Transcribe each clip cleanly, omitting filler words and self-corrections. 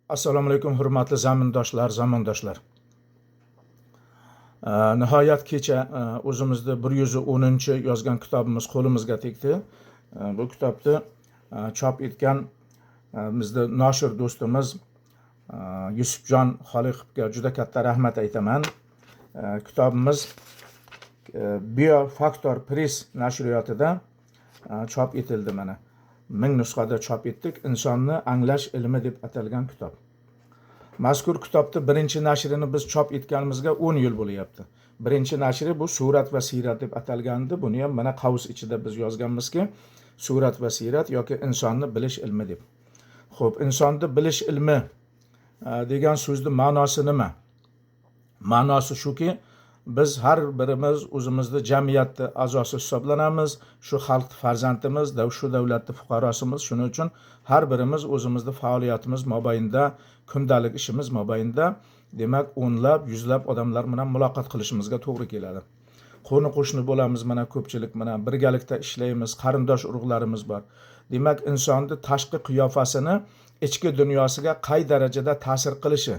Assalomu alaykum, hurmatli zamindoshlar, zamondoshlar. Nihoyat kecha o'zimizni 110-yozgan kitobimiz qo'limizga tegdi. Bu kitobni chop etgan bizni noshir do'stimiz Yusufjon Xoliqovga juda katta rahmat aytaman. Kitobimiz Biofaktor Press nashriyotida chop etildi mana. 1000 nusxada chop etdik. "Insonni anglash ilmi" deb atalgan kitob. Mazkur kitobni birinchi nashrini biz chop etganimizga 10 yil bo'lyapti. Birinchi nashri bu "Surat va siyrat" deb atalgandi. Buni ham mana qavs ichida biz yozganmizki, surat va siyrat yoki insonni bilish ilmi deb. Xo'p, insonni bilish ilmi degan so'zni ma'nosi nima? Ma'nosi shuki, biz har birimiz o'zimizni jamiyatni a'zosi hisoblanamiz, shu xalq farzandimiz, shu davlatni fuqarosimiz. Shuning uchun har birimiz o'zimizni faoliyatimiz mobaynida, kundalik ishimiz mobaynida, demak, o'nlab, yuzlab odamlar bilan muloqot qilishimizga to'g'ri keladi. Qo'ni qo'shni bo'lamiz, mana ko'pchilik bilan birgalikda ishlaymiz, qarindosh urug'larimiz bor. Demak, insonni tashqi qiyofasini ichki dunyosiga qay darajada ta'sir qilishi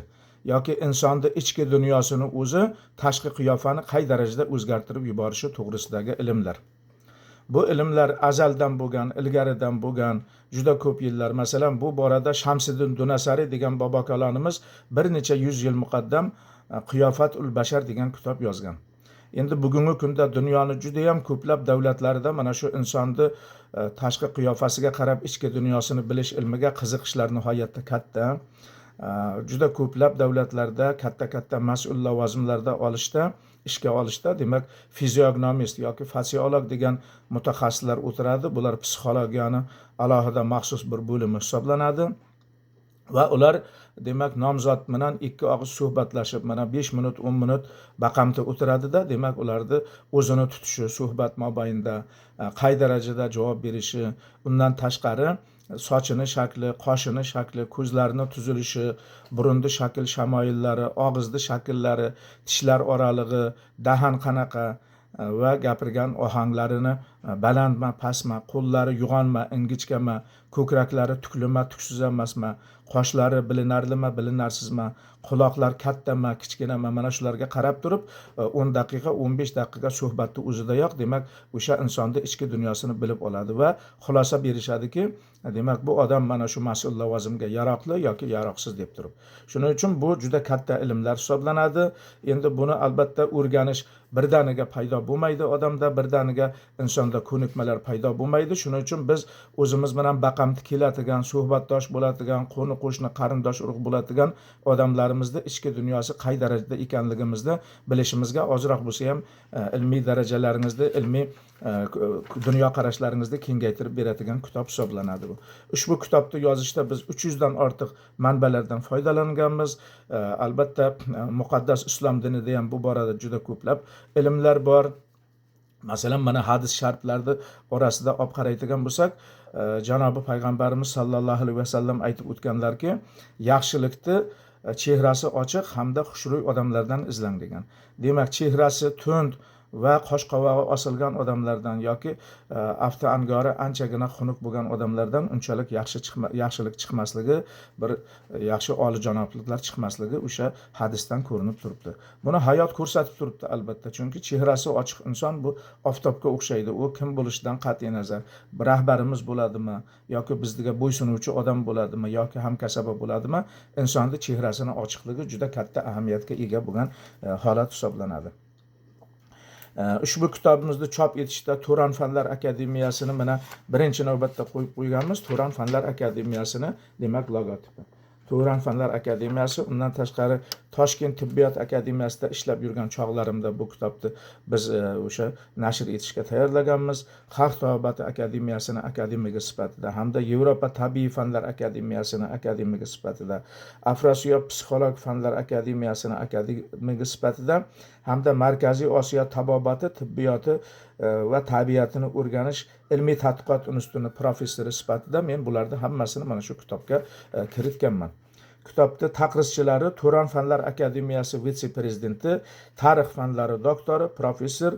yoki insonni ichki dunyosini o'zi tashqi qiyofani qay darajada o'zgartirib yuborishi to'g'risidagi ilmlar. Bu ilmlar azaldan bo'lgan, ilgaridan bo'lgan, juda ko'p yillar. Masalan, bu borada Shamsiddin Dunasari degan bobokalonimiz bir necha yuz yil muqaddam "Qiyofatul bashar" degan kitob yozgan. Endi bugungi kunda dunyoni judayam ko'plab davlatlarida mana shu insonni tashqi qiyofasiga qarab ichki dunyosini bilish ilmiga qiziqishlar nihoyatda katta. Juda ko'plab davlatlarda katta katta mas'ul lavozimlarda olishda, ishga olishda, demak, fiziognomist yoki fatsiolog degan mutaxassislar o'tiradi. Bular psixologiyani alohida maxsus bir bo'limi hisoblanadi va ular, demak, nomzod bilan ikki og'iz suhbatlashib, mana 5 minut, 10 minut baqamti o'tiradida, demak, ularni o'zini tutishi, suhbat mobaynida qay darajada javob berishi, undan tashqari sochini shakli, qoshini shakli, ko'zlarini tuzilishi, burunni shakl shamoyillari, og'izni shakllari, tishlar oralig'i, dahan qanaqa va gapirgan ohanglarini balandmi, pastmi, qo'llari yo'g'onmi, ingichkami, ko'kraklari tuklimi, tuksiz emasmi, qoshlari bilinarlimi, bilinarsizmi, quloqlar kattami, kichkinami, mana shularga qarab turib 10 daqiqa, 15 daqiqa suhbatni o'zidayoq, demak, o'sha insonni ichki dunyosini bilib oladi va xulosa berishadiki, demak, bu odam mana shu mas'ul lavozimga yaroqli yoki yaroqsiz deb turib. Shuning uchun bu juda katta ilmlar hisoblanadi. Endi buni albatta o'rganish birdaniga paydo bo'lmaydi odamda, birdaniga insonda ko'nikmalar paydo bo'lmaydi. Shuning uchun biz o'zimiz bilan baqamti keladigan, suhbatdosh bo'ladigan, qo'ni qo'shni, qarindosh urug' bo'ladigan odamlarimizni ichki dunyosi qay darajada ekanligimizni bilishimizga ozroq bo'lsa ham ilmiy darajalaringizni, ilmiy dunyoqarashlaringizni kengaytirib beradigan kitob hisoblanadi bu. Ushbu kitobni yozishda biz 300 dan ortiq manbalardan foydalanganmiz. Albatta, muqaddas islom dinida ham bu borada juda ko'plab ilmlar bor. Masalan, mana hadis shariflarni orasida olib qaraydigan bo'lsak, janobi payg'ambarimiz sallallohu alayhi vasallam aytib o'tganlarki, yaxshilikni chehrasi ochiq hamda xushro'y odamlardan izlang degan. Demak, chehrasi tund va qosh qovog'i osilgan odamlardan yoki afti angori anchagina xunuk bo'lgan odamlardan unchalik yaxshi chiqma, yaxshilik chiqmasligi, bir yaxshi oliyjanobliklar chiqmasligi o'sha hadisdan ko'rinib turibdi. Buni hayot ko'rsatib turibdi albatta, chunki chehrasi ochiq inson bu oftobga o'xshaydi. U kim bo'lishidan qat'iy nazar, rahbarimiz bo'ladimi yoki bizga bo'ysunuvchi odam bo'ladimi yoki hamkasaba bo'ladimi, insonni chehrasini ochiqligi juda katta ahamiyatga ega bo'lgan holat hisoblanadi. Ushbu kitobimizni chop etishda Turon Fanlar Akademiyasini mana birinchi navbatda qo'yib qo'yganmiz. Turon Fanlar Akademiyasini, demak, logotipi. Turon Fanlar Akademiyasi, undan tashqari Toshkent Tibbiyot Akademiyasida ishlab yurgan chog'larimda bu kitobni biz o'sha nashr etishga tayyorlaganmiz. Xalq tabobati akademiyasini akademigi sifatida hamda Yevropa Tabiiy fanlar akademiyasini akademigi sifatida, Afrosiyob psixolog fanlar akademiyasini akademigi sifatida hamda Markaziy Osiyo tabobati, tibbiyoti va tabiatini o'rganish ilmiy tadqiqot instituti professori sifatida men bularni hammasini mana shu kitobga kiritganman. Kitobni taqrizchilari Turon Fanlar Akademiyasi vitse prezidenti, tarix fanlari doktori, professor,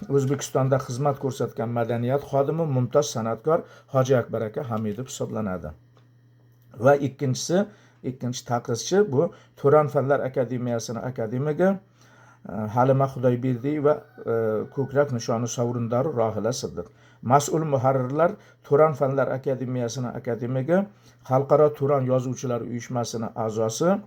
O'zbekistonda xizmat ko'rsatgan madaniyat xodimi, mumtoz san'atkor Hoji Akbar aka Hamidov hisoblanadi. Va ikkinchisi Ikkinchi taqrizchi bu Turan Fanlar Akademiyasini akademigi Halima Xudoyberdiyeva, ko'krak nishoni sovrindori Rohila Siddiq. Mas'ul muharrirlar Turan Fanlar Akademiyasini akademigi, Xalqaro Turan yozuvchilar uyushmasini a'zosi,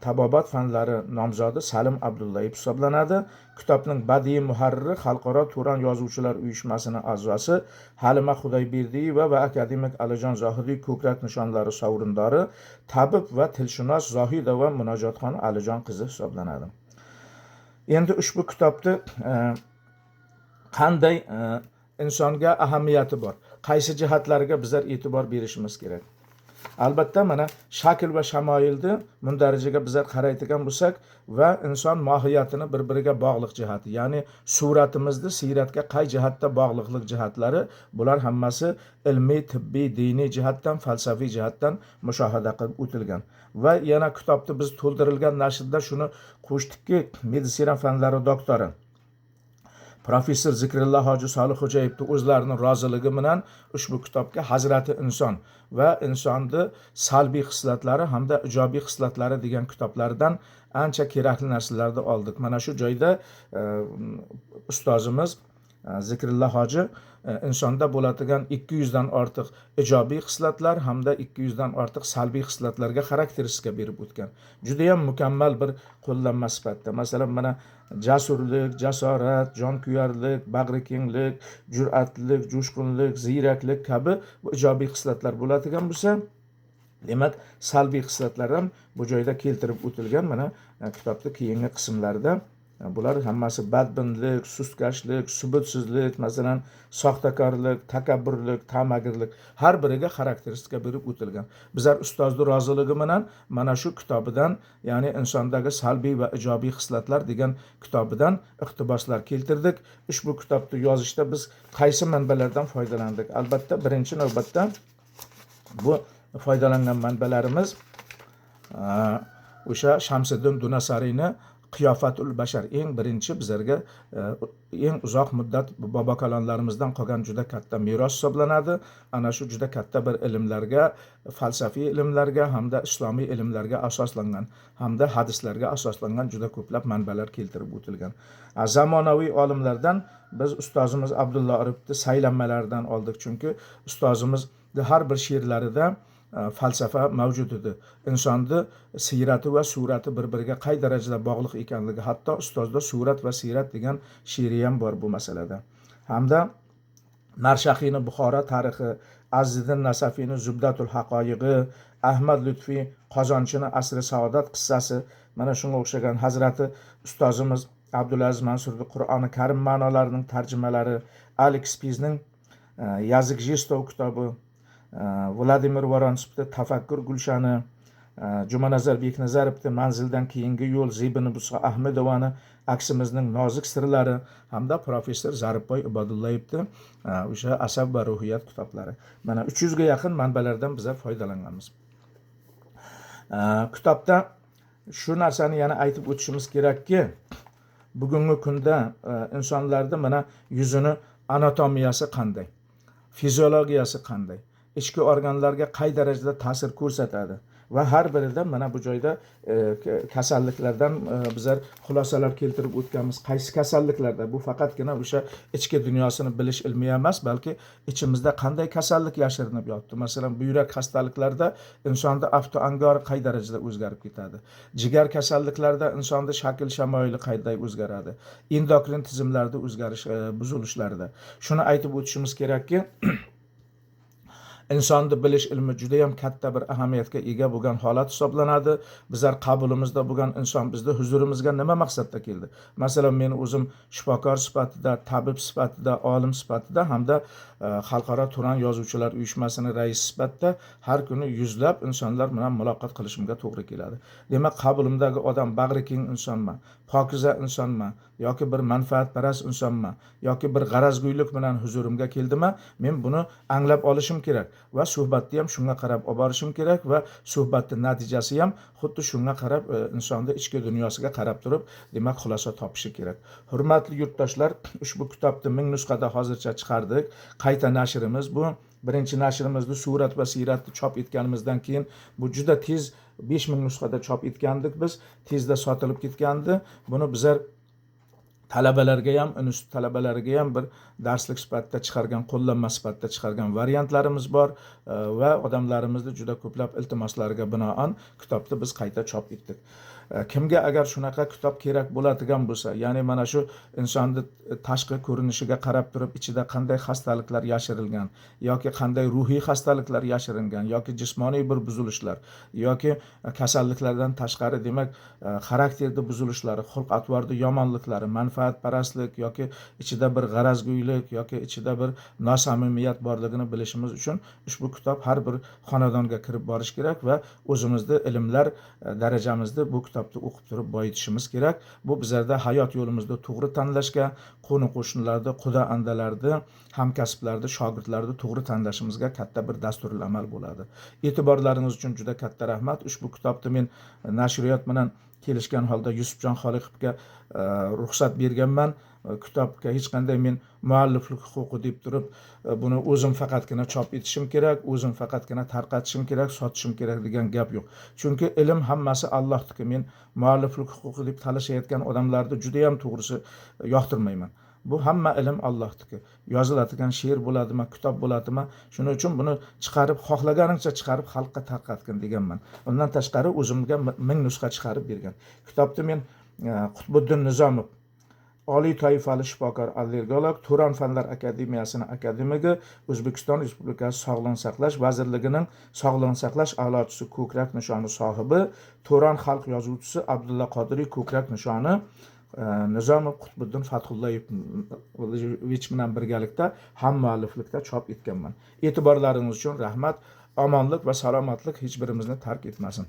tabobat fanlari nomzodi Salim Abdullayev hisoblanadi. Kitobning badiiy muharriri Xalqaro Turan yozuvchilar uyushmasini a'zosi Halima Xudoyberdiyeva va akademik Alijon Zohidiy ko'krak nishonlari sovrindori, tabib va tilshunos Zohidova Munojotxon Alijon qizi hisoblanadi. Endi ushbu kitobni qanday insonga ahamiyati bor, qaysi jihatlariga bizlar e'tibor berishimiz kerak? Albatta, mana shakl va shamoilni mundarijaga bizlar qaraydigan bo'lsak va inson mohiyatini bir biriga bog'liq jihati, ya'ni suratimizni siyratga qay jihatda bog'liqlik jihatlari, bular hammasi ilmiy, tibbiy, diniy jihatdan, falsafiy jihatdan mushohada qilib o'tilgan. Va yana kitobni biz to'ldirilgan nashrda shuni qo'shdikki, meditsina fanlari doktori professor Zikrillo Hoji Solixo'jayevni o'zlarini roziligi bilan ushbu kitobga Hazrati inson va insonni salbiy xislatlari hamda ijobiy xislatlari degan kitoblardan ancha kerakli narsalarni oldik. Mana shu joyda ustozimiz Zikrillo Hoji insonda bo'ladigan 200 dan ortiq ijobiy xislatlar hamda 200 dan ortiq salbiy xislatlarga xarakteristika berib o'tgan. Judayam mukammal bir qo'llanma sifatida. Masalan, mana jasurlik, jasorat, jonkuyarlik, bag'rikenglik, jur'atlilik, jo'shqinlik, ziyraklik kabi bu ijobiy xislatlar bo'ladigan bo'lsa, demak, salbiy xislatlar ham bu joyda keltirib o'tilgan. Mana kitobning keyingi qismlarida bular hammasi badbinlik, sustkashlik, subutsizlik, masalan, soxtakorlik, takabburlik, ta'magirlik, har biriga xarakteristika berib o'tilgan. Bizlar ustozni roziligi bilan mana shu kitobidan, ya'ni insondagi salbiy va ijobiy xislatlar degan kitobidan iqtiboslar keltirdik. Ushbu kitobni yozishda biz qaysi manbalardan foydalandik? Albatta, birinchi navbatda bu foydalangan manbalarimiz o'sha Shamsiddin Dunasariyni Qiyofatul Bashar, eng birinchi bizlarga eng uzoq muddat bobo kalonlarimizdan qolgan juda katta meros hisoblanadi. Ana shu juda katta bir ilmlarga, falsafiy ilmlarga hamda islomiy ilmlarga asoslangan hamda hadislarga asoslangan juda ko'plab manbalar keltirib o'tilgan. Zamonaviy olimlardan biz ustozimiz Abdulla Orifni saylanmalaridan oldik, chunki ustozimiz har bir she'rlarida falsafa mavjud edi. Insonni siyrati va surati bir-biriga qay darajada bog'liq ekanligi, hatto ustozda surat va siyrat degan she'ri ham bor bu masalada. Hamda Narshaxiyni Buxoro tarixi, Azziddin Nasafiyni Zubdatul Haqoyig'i, Ahmad Lutfiy Qozonchini Asri Saodat qissasi, mana shunga o'xshagan hazrati ustozimiz Abdulaziz Mansurning Qur'oni Karim ma'nolarining tarjimalari, Alex Pizning Язык жестов kitobi, Vladimir Vorontsovni Tafakkur gulshani, Jumanazar Beknazarovni Manzildan keyingi yo'l, Zebiniso Ahmedovani Aksimizning nozik sirlari hamda professor Zaripboy Ibodullayevni o'sha Asab va ruhiyat kitoblari. Mana 300 ga yaqin manbalardan bizlar foydalanganmiz. Kitobda shu narsani yana aytib o'tishimiz kerakki, bugungi kunda insonlarda mana yuzini anatomiyasi qanday, fiziologiyasi qanday, ichki organlarga qay darajada ta'sir ko'rsatadi va har birida mana bu joyda kasalliklardan bizlar xulosalar keltirib o'tganmiz. Qaysi kasalliklarda bu faqatgina o'sha ichki dunyosini bilish ilmi emas, balki ichimizda qanday kasallik yashirinib yotibdi. Masalan, buyrak xastaliklarida insonda aftu angori qay darajada o'zgarib ketadi, jigar kasalliklarida insonda shakl shamoyili qanday o'zgaradi, endokrin tizimlarda o'zgarish, buzilishlarida. Shuni aytib o'tishimiz kerakki, insonni bilish ilmi juda yam katta bir ahamiyatga ega bo'lgan holat hisoblanadi. Bizlar qabulimizda bo'lgan inson bizni huzurimizga nima maqsadda keldi? Masalan, men o'zim shifokor sifatida, tabib sifatida, olim sifatida hamda Xalqaro Turan yozuvchilar uyushmasini raisi sifatida har kuni yuzlab insonlar bilan muloqot qilishimga to'g'ri keladi. Demak, qabulimdagi odam bag'rikeng insonmi, pokiza insonmi yoki bir manfaatparast insonmi yoki bir g'arazgo'ylik bilan huzurimga keldimi, men buni anglab olishim kerak va suhbatni ham shunga qarab olib borishim kerak va suhbatni natijasi ham xuddi shunga qarab, insonni ichki dunyosiga qarab turib, demak, xulosa topishi kerak. Hurmatli yurtdoshlar, ushbu kitobni 1000 nusxada hozircha chiqardik. Qayta nashrimiz bu. Birinchi nashrimizni, Surat va siyratni chop etganimizdan keyin bu juda tez, 5000 nusxada chop etgandik biz, tezda sotilib ketgandi. Buni bizlar talabalarga ham, institut talabalariga ham bir darslik sifatida chiqargan, qo'llanma sifatida chiqargan variantlarimiz bor va odamlarimizni juda ko'plab iltimoslariga binoan kitobni biz qayta chop etdik. Kimga agar shunaqa kitob kerak bo'ladigan bo'lsa, ya'ni mana shu insonni tashqi ko'rinishiga qarab turib ichida qanday xastaliklar yashirilgan yoki qanday ruhiy xastaliklar yashiringan yoki jismoniy bir buzilishlar yoki kasalliklardan tashqari, demak, xarakterda buzilishlari, xulq atvorda yomonliklari, manfaatparastlik yoki ichida bir g'arazgo'ylik yoki ichida bir nosamimiyat borligini bilishimiz uchun ushbu kitob har bir xonadonga kirib borishi kerak va o'zimizni ilmlar darajamizni bu kitobni o'qib turib boyitishimiz kerak. Bu bizlarda hayot yo'limizda to'g'ri tanlashga, qo'ni qo'shnilarni, quda andalarni, hamkasblarni, shogirdlarni to'g'ri tanlashimizga katta bir dasturil amal bo'ladi. E'tiborlaringiz uchun juda katta rahmat. Ushbu kitobni men nashriyot bilan kelishgan holda Yusufjon Xoliqovga ruxsat berganman. Kitobga hech qanday men mualliflik huquqi deb turib, buni o'zim faqatgina chop etishim kerak, o'zim faqatgina tarqatishim kerak, sotishim kerak degan gap yo'q. Chunki ilm hammasi Allohniki. Men mualliflik huquqi deb talashayotgan odamlarni juda ham, to'g'risi, yoqtirmayman. Bu hamma ilm Allohniki. Yoziladigan she'r bo'ladimi, kitob bo'ladimi, shuning uchun buni chiqarib, xohlaganingcha chiqarib xalqqa tarqatgin deganman. Undan tashqari o'zimga 1000 nusxa chiqarib bergan. Kitobni men Qutbiddin Nizomov, oliy toifali shifokor allergolog, Turon Fanlar akademiyasining akademigi, O'zbekiston Respublikasi Sog'liqni saqlash vazirligining sog'liqni saqlash a'lochisi ko'krak nishoni sohibi, Turon xalq yozuvchisi Abdulla Qodiriy ko'krak nishoni Nizomov Qutbiddin Fatullayevich bilan birgalikda ham mualliflikda chop etganman. E'tiborlaringiz uchun rahmat. Omonlik va salomatlik hech birimizni tark etmasin.